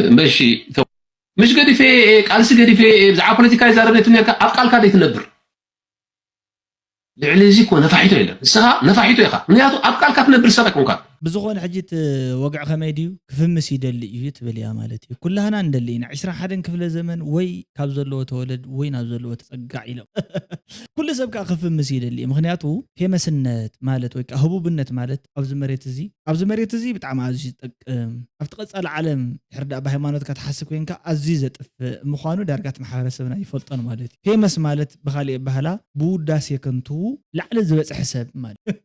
እምበሺ፣ ምሽ ገዲፌ፣ ቃልሲ ገዲፌ፣ ብዛዕባ ፖለቲካ ይዛረብ ነቲ ነርካ፣ ኣብ ቃልካ ደይትነብር። ልዕሊ እዚ እኮ ነፋሒቶ የለን። ንስኻ ነፋሒቶ ኢኻ። ምክንያቱ ኣብ ቃልካ ትነብር ሰብ ኣይኮንካ። ብዝኾነ ሕጂ እቲ ወግዒ ከመይ ድዩ? ክፍምስ ይደሊ እዩ ትብል እያ ማለት እዩ። ኩላህና ንደሊ ኢና። ዕስራን ሓደን ክፍለ ዘመን ወይ ካብ ዘለዎ ተወለድ ወይ ናብ ዘለዎ ተጸጋዕ ኢሎም። ኩሉ ሰብ ከኣ ክፍምስ ይደሊ እዩ። ምክንያቱ ፌመስነት ማለት ወይ ከኣ ህቡብነት ማለት ኣብዚ መሬት እዚ፣ ኣብዚ መሬት እዚ ብጣዕሚ ኣዝዩ ዝጠቅም፣ ኣብቲ ቀጻሊ ዓለም ድሕር ደኣ ብሃይማኖትካ ትሓስብ ኮይንካ ኣዝዩ ዘጥፍእ ምዃኑ ዳርጋ እቲ ማሕበረሰብና ይፈልጦን ማለት እዩ። ፌመስ ማለት ብኻሊእ ኣባህላ ብውዳሴ ከንቱ ላዕሊ ዝበጽሐ ሰብ ማለት እዩ።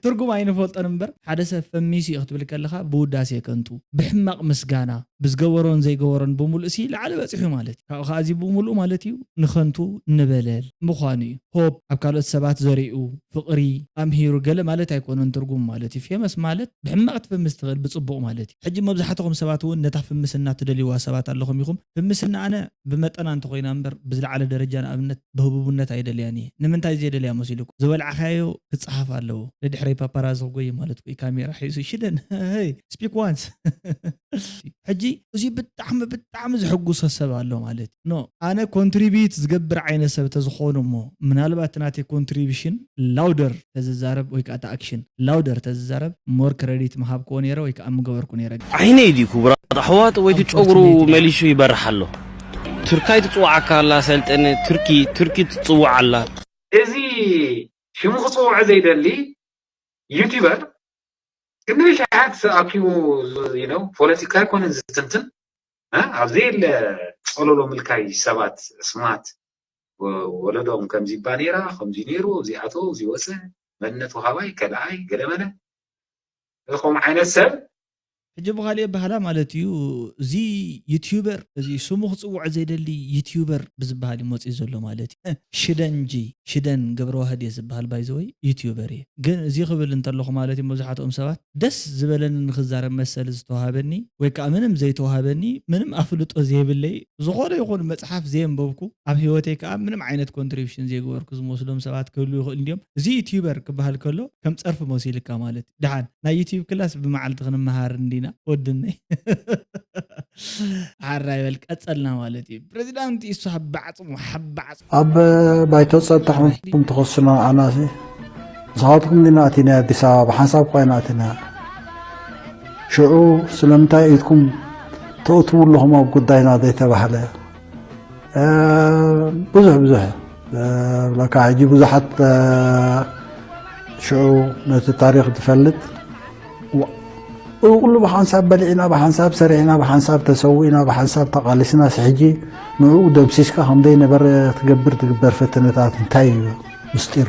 ትርጉም ኣይንፈልጦን እምበር ሓደ ሰብ ፈሚስ እዩ ክትብል ከለኻ ብውዳሴ ከንቱ፣ ብሕማቕ ምስጋና፣ ብዝገበሮን ዘይገበሮን ብምሉእ ሲ ላዕሊ በጺሑ ማለት እዩ። ካብኡ ከኣ እዚ ብምሉእ ማለት እዩ ንኸንቱ ንበለል ምዃኑ እዩ። ሆፕ ኣብ ካልኦት ሰባት ዘሪኡ፣ ፍቕሪ ኣምሂሩ ገለ ማለት ኣይኮነን ትርጉም ማለት እዩ። ፌመስ ማለት ብሕማቕ ትፍምስ ትኽእል ብጽቡቕ ማለት እዩ። ሕጂ መብዛሕትኹም ሰባት እውን ነታ ፍምስና ትደልይዋ ሰባት ኣለኹም ኢኹም። ፍምስና ኣነ ብመጠና እንተኾይና እምበር ብዝለዓለ ደረጃ ንኣብነት ብህቡብነት ኣይደልያን እየ። ንምንታይ ዘይደልያ መሲሉኩም? ዝበልዓኻዮ ክጸሓፍ ኣለዎ። ንድሕረይ ፓፓራዚ ክጎይ ማለት እኮ እዩ። ካሜራ ሒዙ ሽደን፣ ሄይ፣ ስፒክ ዋንስ። ሕጂ እዚ ብጣዕሚ፣ ብጣዕሚ ዘሐጉሰ ሰብ ኣሎ ማለት እዩ። ኖ፣ ኣነ ኮንትሪቢዩት ዝገብር ዓይነት ሰብ ተዝኾኑ እሞ፣ ምናልባት ናተይ ኮንትሪቢሽን ላውደር ተዝዛረብ ወይ ከዓ እቲ ኣክሽን ላውደር ተዝዛረብ፣ ሞር ክረዲት ምሃብክዎ ነይረ ወይ ከዓ ምገበርኩ ነይረ። ዓይነይ ድዩ ክቡራት ኣሕዋት፣ ወይቲ ጸጉሩ መሊሹ ይበርሕ ኣሎ። ቱርካይ ትጽውዓካ ኣላ ሰልጠነ፣ ቱርኪ፣ ቱርኪ ትጽውዓ ኣላ። እዚ ሽሙ ክጽውዖ ዘይደሊ ዩቲዩበር ክንደይ ሸሓት ኣኪቡ፣ you know፣ ፖለቲካ ኣይኮነን ዝትንትን፣ እ? ኣብ ዘየለ ጸሎሎ ምልካይ ሰባት ስማት ወ-፣ ወለዶም ከምዚ እባ ነይራ፣ ከምዚ ነይሩ፣ እዚ ኣቶ፣ እዚ ወጸ፣ መንነት ወሃባይ፣ ከልኣይ፣ ገለመለ። ከምኡ ዓይነት ሰብ። ሕጂ ብኻሊእ ኣባህላ ማለት እዩ፣ እዚ ዩቲዩበር፣ እዚ ስሙ ክጽውዖ ዘይደሊ ዩቲዩበር ብዝበሃል እዩ መጺኡ ዘሎ ማለት እዩ። ሽደን ጂ፣ ሽደን ገብረዋህድ እየ ዝበሃል ባይዘወይ ዩቲዩበር እየ። ግን እዚ ክብል እንተለኹ ማለት እዩ መብዛሕትኦም ሰባት ደስ ዝበለኒ ንክዛረብ መሰል ዝተዋሃበኒ ወይ ከዓ ምንም ዘይተዋሃበኒ ምንም ኣፍልጦ ዘይብለይ ዝኾነ ይኹን መጽሓፍ ዘየንበብኩ ኣብ ህይወተይ ከዓ ምንም ዓይነት ኮንትሪቢሽን ዘይገበርኩ ዝመስሎም ሰባት ክህሉ ይኽእል እንዲዮም። እዚ ዩቲዩበር ክበሃል ከሎ ከም ጸርፊ መሲልካ ማለት እዩ። ደሓን ናይ ዩቲዩብ ክላስ ብመዓልቲ ክንመሃር እንዲና ወድነይ። ሓራ ይበል ቀጸልና ማለት እዩ። ፕሬዚዳንት ኢሱ ሓባዕጽሙ ሓባዕጽሙ ኣብ ባይቶ ጸጥታ ኮንኩም ትኸሱና ኣናሲ ንስኻትኩም እንዲና ኣቲና ኣዲስ ኣበባ ብሓንሳብ እኳ ኢና ኣቲና። ሽዑ ስለምንታይ ኢድኩም ተእትዉ ኣለኹም ኣብ ጉዳይና ዘይተባህለ? እ፣ ብዙሕ ብዙሕ፣ እ፣ ብለካ ሕጂ ብዙሓት፣ እ፣ ሽዑ ነቲ ታሪኽ ዝፈልጥ ዋ-፣ እዚ ኩሉ ብሓንሳብ በሊዕና፣ ብሓንሳብ ሰሪሕና፣ ብሓንሳብ ተሰዊእና፣ ብሓንሳብ ተቓሊስናስ ሕጂ ንዕኡ ደምሲስካ ከም ዘይነበረ ክትገብር ትግበር ፈተነታት እንታይ እዩ ምስጢሩ?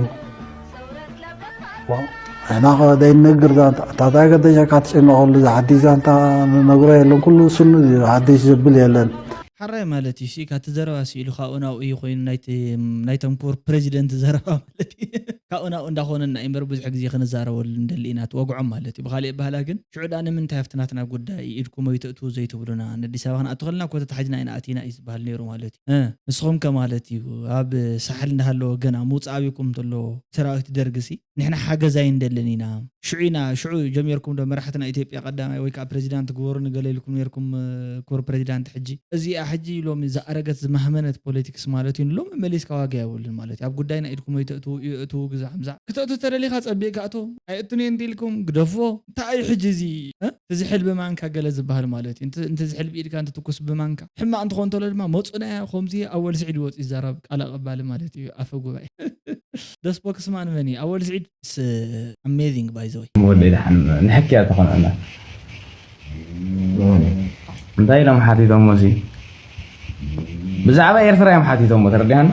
ዋ-፣ ንሕና ከ ዘይንነግር ዛንታ፣ እታ እንታይ ገደሻካ ትጭነቐሉ፣ እዚ ሓድሽ ዛንታ ንነግሮ የለን፣ ኩሉ ስኑ እዩ፣ ሓድሽ ዘብል የለን። ሓራይ ማለት እዩ። ሲ፣ ካቲ ዘረባ ስኢሉ ካብኡ ናብኡ እዩ ኮይኑ ናይቲ፣ ናይቶም ክቡር ፕሬዚደንት ዘረባ ማለት እዩ። ካብኡ ናብኡ እንዳኾነና እዩ እምበር ብዙሕ ግዜ ክንዛረበሉ እንደሊ ኢና፣ እቲ ወግዖም ማለት እዩ። ብኻሊእ ኣባህላ ግን ሽዑ ደኣ ንምንታይ ኣብቲ ናትና ጉዳይ ኢድኩም ኣይተእትዉ ዘይትብሉና? ነዲስ ኣበባ ክንኣቱ ከለና እኮ ተታሒዝና ኢና ኣቲና እዩ ዝበሃል ነይሩ ማለት እዩ። እ፣ ንስኹም ከ ማለት እዩ ኣብ ሳሕል እንዳሃለወ ገና ምውጻእ ኣቢኩም እንተሎ ሰራዊት ደርጊ ሲ ንሕና ሓገዝ ኣይንደልን ኢና። ሽዑ ኢና፣ ሽዑ ጀሚርኩም ዶ መራሕትና ኢትዮጵያ ቀዳማይ ወይ ከዓ ፕሬዚዳንት ግበሩኒ ገለ ኢልኩም ነይርኩም፣ እ፣ ክቡር ፕሬዚዳንት ሕጂ። እዚኣ ሕጂ ሎሚ ዝኣረገት ዝማህመነት ፖለቲክስ ማለት እዩ። ሎሚ መሊስካ ዋጋ የብሉን ማለት እዩ። ኣብ ጉዳይና ኢድኩም ኣይተእትዉ፣ ይእትዉ ግዛዕ ምዛዕ። ክተእቱ ተደሊኻ ጸቢቕካ እቶ፣ ኣይእቱን እየ እንዲልኩም ግደፎ። እንታይ እዩ ሕጂ እዚ፣ እ? እቲ ዝሕል ብማንካ ገለ ዝበሃል ማለት እዩ። እንተ-፣ እንተ ዝሕል ብኢድካ እንተ ትኩስ ብማንካ። ሕማቕ እንትኾን እንተሎ ድማ መጹና እያ፣ ከምዚ ኣወል ስዒድ ወጺኡ ይዛረብ ቃል ኣቐባሊ ማለት እዩ፣ ኣፈ ጉባኤ። The spokesman መን እዩ? ኣወል ስዒድ is amazing by the way። ወደይ ደሓን ንሕክያ ተኾነና። እንታይ ኢሎም ሓቲቶሞ ሲ? ብዛዕባ ኤርትራ እዮም ሓቲቶሞ፣ ተረዲኣኒ።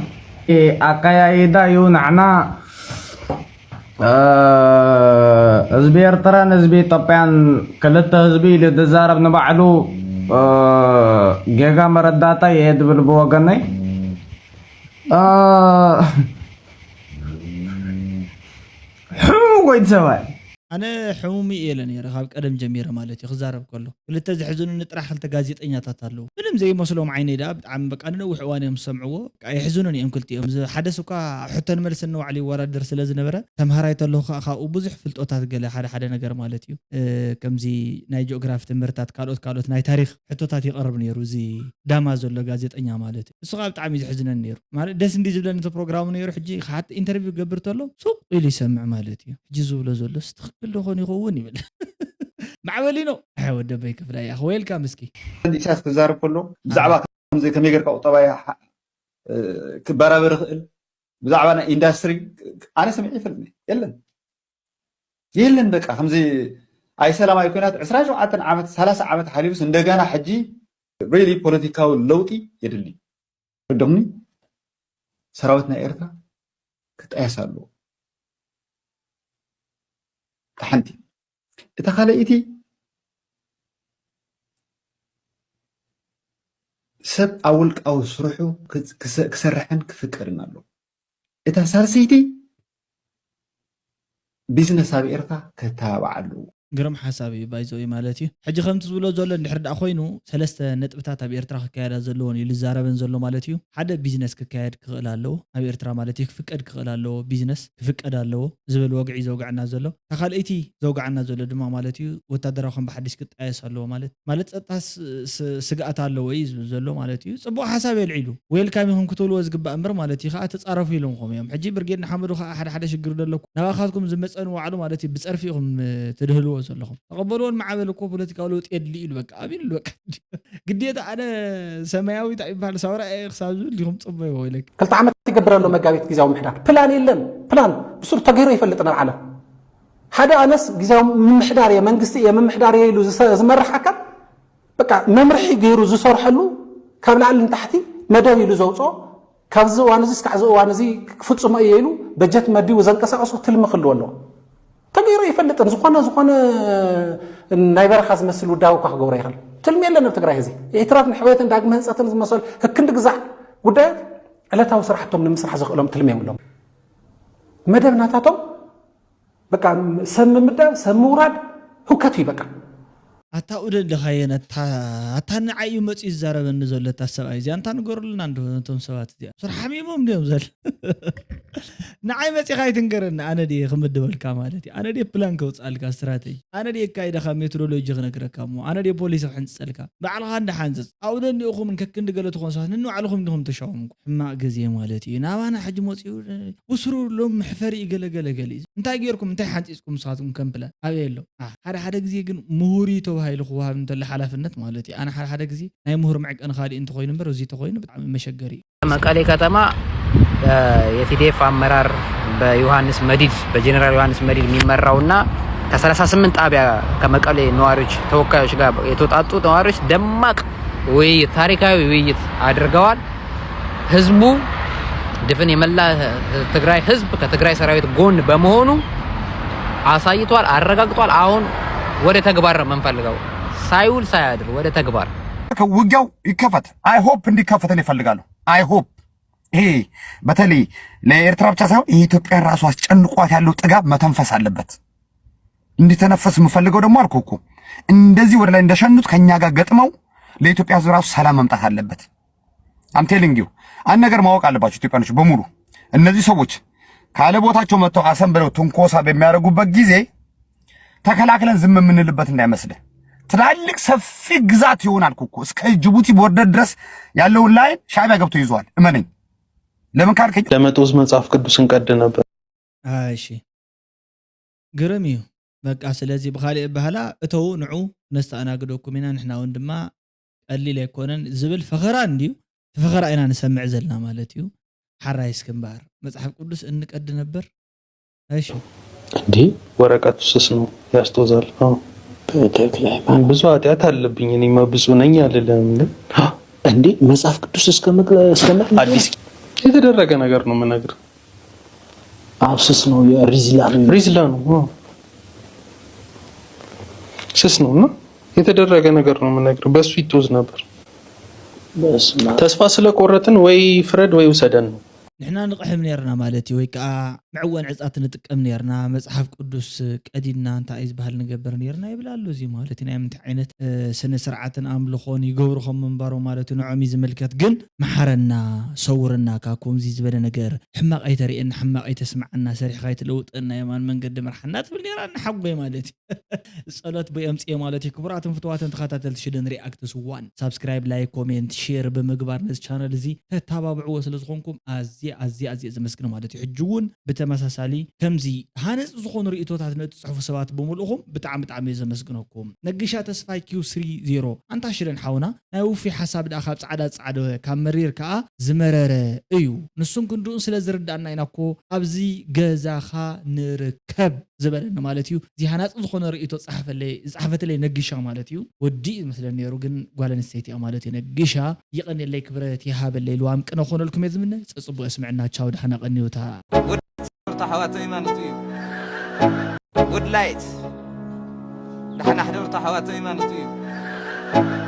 ኣካያይዳ እዩ ንዓና፣ እ፣ ህዝቢ ኤርትራን ህዝቢ ኢትዮጵያን ክልተ ህዝቢ ኢሉ ዝዛረብ ንባዕሉ ጌጋ መረዳእታ እየ ድብል ብወገነይ። ሕሙም ጎይት ሰብኣይ። ኣነ ሕሙም እየ ኢለ ነይረ ካብ ቀደም ጀሚረ ማለት እዩ። ክዛረብ ከሎ ክልተ ዘሕዝኑኒ ጥራሕ ክልተ ጋዜጠኛታት ኣለዉ፣ ምንም ዘይመስሎም ዓይነይ ደኣ ብጣዕሚ በቃ ንነዊሕ እዋን እዮም ዝሰምዕዎ። በቃ የሕዝኑን እዮም ክልቲኦም። እዚ ሓደስ እኳ ሕቶን መልስን ንባዕሉ ይወዳደር ስለ ዝነበረ ተምሃራይ ተለኹ ከዓ ካብኡ ብዙሕ ፍልጦታት ገለ ሓደ ሓደ ነገር ማለት እዩ። ከምዚ ናይ ጂኦግራፊ ትምህርታት ካልኦት ካልኦት ናይ ታሪክ ሕቶታት ይቐርብ ነይሩ፣ እዚ ዳማ ዘሎ ጋዜጠኛ ማለት እዩ። እሱ ከዓ ብጣዕሚ እዩ ዘሕዝነኒ ነይሩ። ማለት ደስ እንዲ ዝብለኒ እቲ ፕሮግራሙ ነይሩ። ሕጂ ክሓት ኢንተርቪው ክገብር ተሎ ሱቕ ኢሉ ይሰምዕ ማለት እዩ። ሕጂ ዝብሎ ዘሎ ስ ትኽክል ዶ ኾን ይኸውን ይብል። ማዕበሊ ነው። ኣይ ወደበይ ክፍላይ ያኽ ዌልካም እስኪ። ኢሳያስ ክዛረብ ከሎ ብዛዕባ ከምዚ ከመይ ጌርካ ቁጠባ ክበራበር ይኽእል፣ ብዛዕባ ናይ ኢንዳስትሪ ኣነ ሰሚዐ ይፈልጥ የለን የለን በቃ ከምዚ ኣይሰላማዊ ኩናት ዕስራን ሸውዓተን ዓመት ሰላሳ ዓመት ሓሊፉስ እንደገና ሕጂ ሪሊ ፖለቲካዊ ለውጢ የድሊ። ርድኹምኒ ሰራዊት ናይ ኤርትራ ክጣየስ ኣለዎ። እታ ሓንቲ እታ ካልኣይቲ ሰብ ኣብ ውልቃዊ ስርሑ ክሰርሕን ክፍቀድን ኣለዎ። እታ ሳልሰይቲ ቢዝነስ ኣብ ኤርትራ ከተባብዓ ኣለዎ። ግርም ሓሳብ እዩ ባይዘወይ ማለት እዩ። ሕጂ ከምቲ ዝብሎ ዘሎ እንድሕር ደኣ ኮይኑ ሰለስተ ነጥብታት ኣብ ኤርትራ ክካየዳ ዘለዎን እዩ ዝዛረበን ዘሎ ማለት እዩ። ሓደ ቢዝነስ ክካየድ ክኽእል ኣለዎ ኣብ ኤርትራ ማለት እዩ። ክፍቀድ ክኽእል ኣለዎ፣ ቢዝነስ ክፍቀድ ኣለዎ ዝብል ወግዒ እዩ ዘውግዐና ዘሎ። እታ ካልኣይቲ ዘውግዓና ዘሎ ድማ ማለት እዩ ወታደራዊ ከም ብሓድሽ ክጣየስ ኣለዎ ማለት ማለት ጸጥታ ስግኣት ኣለዎ እዩ ዝብል ዘሎ ማለት እዩ። ጽቡቕ ሓሳብ የልዒሉ። ዌልካም ኢኹም ክትብልዎ ዝግባእ እምበር ማለት እዩ ከዓ ተጻረፉ ኢሎምኹም እዮም። ሕጂ ብርጌድ ንሓመዱ ከዓ ሓደ ሓደ ሽግር ደለኩም ናባኻትኩም ዝመጸ ንባዕሉ ማለት እዩ ብጸርፊ ኢኹም ትድህልዎ ዘለኹም። ተቐበልዎ ንማዕበል እኮ ፖለቲካዊ ለውጢ የድሊ ኢሉ በቃ ኣቢሉ በቃ ግዴታ ኣነ ሰማያዊ እንታይ ይበሃል ሳውራ እየ ክሳብ ዝብል ዲኹም ጽበይዎ ኢለክ። ክልተ ዓመት ይገብር ኣሎ መጋቢት ግዜያዊ ምሕዳር ፕላን የለን ፕላን ብሱር ተገይሩ ይፈልጥ ናብ ዓለም ሓደ ኣነስ ግዜያዊ ምምሕዳር እየ መንግስቲ እየ ምምሕዳር እየ ኢሉ ዝመርሕ ኣካል በቃ መምርሒ ገይሩ ዝሰርሐሉ ካብ ላዕሊ ንታሕቲ መደብ ኢሉ ዘውፅኦ ካብዚ እዋን እዚ እስካዕ እዚ እዋን እዚ ክፍፅሞ እየ ኢሉ በጀት መዲቡ ዘንቀሳቀሶ ትልሚ ክህልዎ ኣለዎ። ተገይሩ ኣይፈልጥን። ዝኾነ ዝኾነ ናይ በረኻ ዝመስል ውዳበ እኳ ክገብሮ ይኽእል። ትልሚ የለን ኣብ ትግራይ ሕዚ። ኤርትራን ሕውየትን ዳግመ ህንፀትን ዝመሰሉ ህክንዲ ግዛዕ ጉዳያት ዕለታዊ ስራሕቶም ንምስራሕ ዘኽእሎም ትልሚ የብሎም። መደብ ናታቶም በቃ ሰብ ምምዳብ ሰብ ምውራድ ህውከት እዩ በቃ። ኣታ ኡደል ድኻየን ኣታ ኣታ ንዓይ እዩ መፅዩ ዝዛረበኒ ዘሎ እታ ሰብኣይ እዚኣ እንታ ንገሩልና እንዶ ነቶም ሰባት እዚኣ ሱር ሓሚሞም ድዮም ዘለ ንዓይ መፂኻ ኣይትንገረኒ ኣነ ድየ ክምድበልካ ማለት እዩ ኣነ ድየ ፕላን ከውፅኣልካ ስትራተጂ ኣነ ድየ ኣካይዳኻ ሜትሮሎጂ ክነግረካ እሞ ኣነ ድየ ፖሊሲ ክሕንፅፀልካ ባዕልኻ እንዳ ሓንፅፅ ኣብኡ ደኒኡኹም ከክንዲ ገለ ትኾኑ ሰባት ንንባዕልኹም ዲኹም ተሻውምኩም ሕማቕ ግዜ ማለት እዩ ናባና ሕጂ መፂኡ ብስሩ ሎም መሕፈሪ እዩ ገለ ገለ ገለ እዩ እንታይ ገይርኩም እንታይ ሓንፂፅኩም ንስኻትኩም ከም ፕላን ኣበይ ኣሎ ሓደ ሓደ ግዜ ግን ምሁር እዩ ተባሂሉ ክወሃብ እንተሎ ሓላፍነት ማለት እዩ ኣነ ሓደ ሓደ ግዜ ናይ ምሁር መዕቀኒ ካሊእ እንተኮይኑ እምበር እዚ ተኮይኑ ብጣዕሚ መሸገሪ እዩ መቀሌ ከተማ የቲዲኤፍ አመራር በዮሐንስ መዲድ በጀኔራል ዮሐንስ መዲድ የሚመራውና ከ38 ጣቢያ ከመቀሌ ነዋሪዎች ተወካዮች ጋር የተውጣጡ ነዋሪዎች ደማቅ ውይይት ታሪካዊ ውይይት አድርገዋል። ህዝቡ ድፍን የመላ ትግራይ ህዝብ ከትግራይ ሰራዊት ጎን በመሆኑ አሳይቷል፣ አረጋግጧል። አሁን ወደ ተግባር ነው የምንፈልገው። ሳይውል ሳያድር ወደ ተግባር ውጊያው ይከፈት። I hope እንዲከፈትን ይፈልጋሉ። I hope ይሄ በተለይ ለኤርትራ ብቻ ሳይሆን ይሄ ኢትዮጵያን ራሱ አስጨንቋት ያለው ጥጋብ መተንፈስ አለበት። እንዲተነፈስ የምፈልገው ደግሞ አልኩ እኮ እንደዚህ ወደ ላይ እንደሸኑት ከኛ ጋር ገጥመው ለኢትዮጵያ ህዝብ ራሱ ሰላም መምጣት አለበት። I'm telling you አንድ ነገር ማወቅ አለባቸው ኢትዮጵያኖች በሙሉ እነዚህ ሰዎች ካለ ቦታቸው መጥተው አሰን ብለው ትንኮሳ በሚያደርጉበት ጊዜ ተከላክለን ዝም የምንልበት እንዳይመስልህ። ትላልቅ ሰፊ ግዛት ይሆናል እኮ እስከ ጅቡቲ ቦርደር ድረስ ያለውን ላይን ሻዕቢያ ገብቶ ይዘዋል። እመነኝ። ለምን ካልከኝ ለመጦዝ መጽሐፍ ቅዱስን ቀድ ነበር። እሺ ግርም እዩ። በቃ ስለዚ ብኻሊእ ኣበሃህላ እተዉ ንዑ ነስተኣናግደኩም ኢና ንሕና እውን ድማ ቀሊል ኣይኮነን ዝብል ፈኸራ እንድዩ እቲ ፈኸራ ኢና ንሰምዕ ዘለና ማለት እዩ። ሓራይ እስኪ እምበኣር መፅሓፍ ቅዱስ እንቀዲ ነበር። እሺ እንዴ ወረቀቱ ስስ ነው ያስጦዛል። አዎ። ተክለ ሃይማኖት ብዙ ኃጢአት አለብኝ እኔማ ብፁዕ ነኝ አልልም ግን እንዴ መጽሐፍ ቅዱስ እስከ መግ- እስከ መግ- አዲስ የተደረገ ነገር ነው የምነግርህ። አዎ ስስ ነው የሪዝላ ነው ሪዝላ ነው አዎ። ስስ ነው እና የተደረገ ነገር ነው የምነግርህ። በሱ ይጦዝ ነበር። በስመ አብ። ተስፋ ስለቆረጥን ወይ ፍረድ ወይ ውሰደን ነው። ንሕና ንቕሕም ነርና ማለት እዩ፣ ወይ ከዓ መዕወን ዕፃት ንጥቀም ነርና፣ መፅሓፍ ቅዱስ ቀዲድና እንታይ እዩ ዝበሃል ንገብር ነርና ይብል ኣሎ። እዚ ማለት እዩ ናይ ምንታይ ዓይነት እ፣ ስነ ስርዓትን ኣምልኾን ይገብሩ ከም ምንባሮም ማለት እዩ ንዖም እዩ ዝምልከት። ግን መሓረና፣ ሰውርና ካብ ከምዚ ዝበለ ነገር፣ ሕማቕ ኣይተርእየና፣ ሕማቕ ኣይተስምዓና፣ ሰሪሕኻ ኣይትለውጠና፣ የማን መንገዲ ምርሓና ትብል ነራ ንሓጎይ ማለት እዩ። ጸሎት ብእምጽኤ ማለት እዩ። ክቡራትን ፍትዋትን ተኸታተልቲ ሽደን ሪኣክትስ ዋን፣ ሳብስክራይብ፣ ላይክ፣ ኮሜንት፣ ሼር ብምግባር ነዚ ቻነል እዚ ተተባብዕዎ ስለ ዝኾንኩም ኣዝየ ኣዝየ ኣዝየ ዘመስግን ማለት እዩ። ሕጂ እውን ብተመሳሳሊ ከምዚ ሃነጽ ዝኾኑ ርእይቶታት ነቲ ጽሑፉ ሰባት ብምልእኹም ብጣዕሚ ብጣዕሚ እየ ዘመስግነኩም። ነግሻ ተስፋይ ኪው ስሪ ዜሮ፣ ኣንታ ሽደን ሓውና፣ ናይ ውፊ ሓሳብ ደኣ ካብ ጻዕዳ ጻዕደ ካብ መሪር ከኣ ዝመረረ እዩ። ንሱን ክንድኡን ስለ ዝርዳእና ኢና እኮ ኣብዚ ገዛኻ ንርከብ ዝበለኒ ማለት እዩ። እዚ ሃናጺ ዝኾነ ርእይቶ ዝጸሓፈለይ፣ ዝጸሓፈትለይ ነግሻ ማለት እዩ። ወዲ እዩ ዝመስለኒ ነይሩ፣ ግን ጓል ኣንስተይቲ እያ ማለት እዩ። ነግሻ ይቐንየለይ፣ ክብረት ይሃበለይ። ልዋም ቅነ ክኾነልኩም እየ ዝምነ። ጸጽቡቕ ስምዕና። ቻው፣ ደሓና ቀንዩታ። ሩታ ሓዋተይ ማለቱ እዩ። ውድ ላይት፣ ደሓና ሕደሩ ሩታ ሓዋተይ ማለቱ እዩ።